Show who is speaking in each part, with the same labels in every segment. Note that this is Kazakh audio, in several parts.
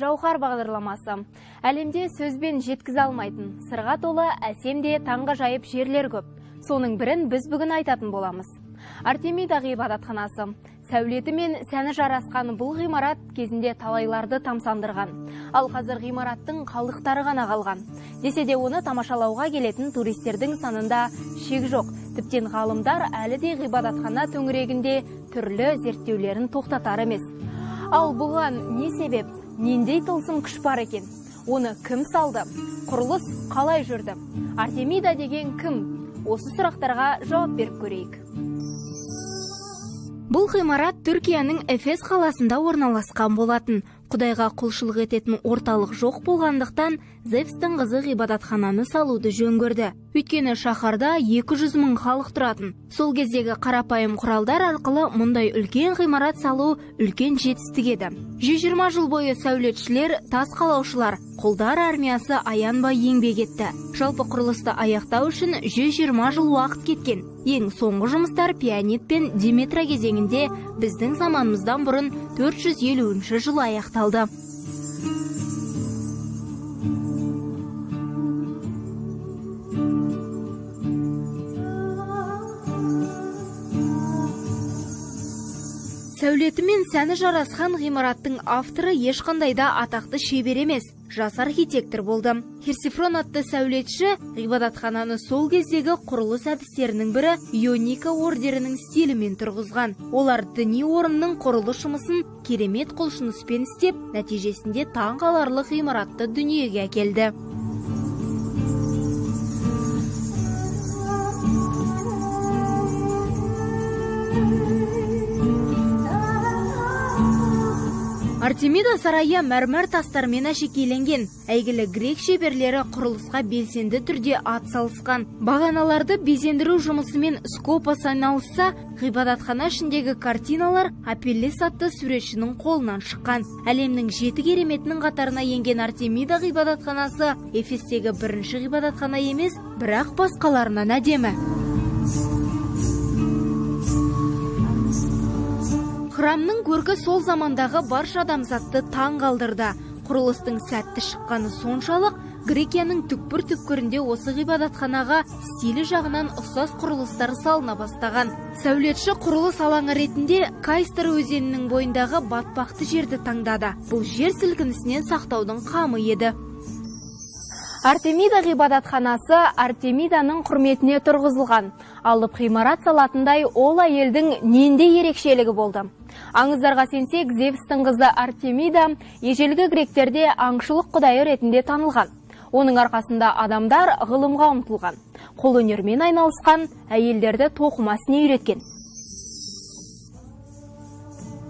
Speaker 1: Жауһар бағдарламасы. Әлемде сөзбен жеткізе алмайтын, сырға толы әсем де таңғажайып жерлер көп. Соның бірін біз бүгін айтатын боламыз. Артемида ғибадатханасы. Сәулеті мен сәні жарасқан бұл ғимарат кезінде талайларды тамсандырған. Ал қазір ғимараттың қалдықтары ғана қалған. Десе де оны тамашалауға келетін туристердің санында шек жоқ. Тіптен ғалымдар әлі де ғибадатхана төңірегінде түрлі зерттеулерін тоқтатар емес. Ал бұған не себеп? Нендей тылсым күш бар екен? Оны кім салды? Құрылыс қалай жүрді? Артемида деген кім? Осы сұрақтарға жауап беріп көрейік. Бұл ғимарат Түркияның Эфес қаласында орналасқан болатын. Құдайға құлшылық ететін орталық жоқ болғандықтан Зевстің қызы ғибадатхананы салуды жөн көрді. Өйткені шаһарда 200 мың халық тұратын. Сол кездегі қарапайым құралдар арқылы мұндай үлкен ғимарат салу үлкен жетістік еді. 120 жыл бойы сәулетшілер, тас қалаушылар, құлдар армиясы аянбай еңбек етті. Жалпы құрылысты аяқтау үшін 120 жыл уақыт кеткен. Ең соңғы жұмыстар Пионит пен Деметра кезеңінде біздің заманымыздан бұрын 450 жылы аяқталды. Сәулеті мен сәні жарасқан ғимараттың авторы ешқандай да атақты шебер емес, жас архитектор болды. Херсифрон атты сәулетші ғибадатхананы сол кездегі құрылыс әдістерінің бірі Ионика ордерінің стилімен тұрғызған. Олар діни орынның құрылыс жұмысын керемет құлшыныспен істеп, нәтижесінде таңғаларлық ғимаратты дүниеге әкелді. Артемида сарайы мәрмәр тастармен әшекейленген. Әйгілі грек шеберлері құрылысқа белсенді түрде ат салысқан. Бағаналарды безендіру жұмысымен Скопос айналысса, ғибадатхана ішіндегі картиналар Апеллес атты суретшінің қолынан шыққан. Әлемнің жеті кереметінің қатарына енген Артемида ғибадатханасы Эфестегі бірінші ғибадатхана емес, бірақ басқаларынан әдемі. Храмның көркі сол замандағы барша адамзатты таң қалдырды. Құрылыстың сәтті шыққаны соншалық, Грекияның түкпір-түкпірінде осы ғибадатханаға стилі жағынан ұқсас құрылыстар салына бастаған. Сәулетші құрылыс алаңы ретінде Кайстер өзенінің бойындағы батпақты жерді таңдады. Бұл жер сілкінісінен сақтаудың қамы еді. Артемида ғибадатханасы Артемиданың құрметіне тұрғызылған. Алып ғимарат салатындай ол әйелдің нендей ерекшелігі болды? Аңыздарға сенсек, Зевстің қызы Артемида ежелгі гректерде аңшылық құдайы ретінде танылған. Оның арқасында адамдар ғылымға ұмтылған, қолөнермен айналысқан, әйелдерді тоқыма ісіне үйреткен.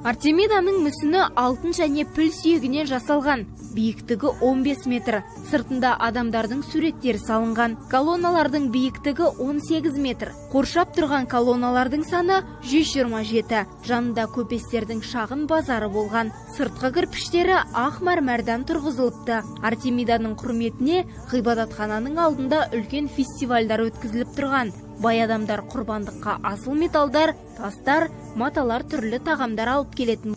Speaker 1: Артемиданың мүсіні алтын және піл сүйегінен жасалған, биіктігі 15 метр. Сыртында адамдардың суреттері салынған. Колонналардың биіктігі 18 метр. Қоршап тұрған колонналардың саны 127. Жанында көпестердің шағын базары болған. Сыртқы кірпіштері ақ мәрмәрдан тұрғызылыпты. Артемиданың құрметіне ғибадатхананың алдында үлкен фестивальдар өткізіліп тұрған. Бай адамдар құрбандыққа асыл металдар, тастар, маталар, түрлі тағамдар алып келетін.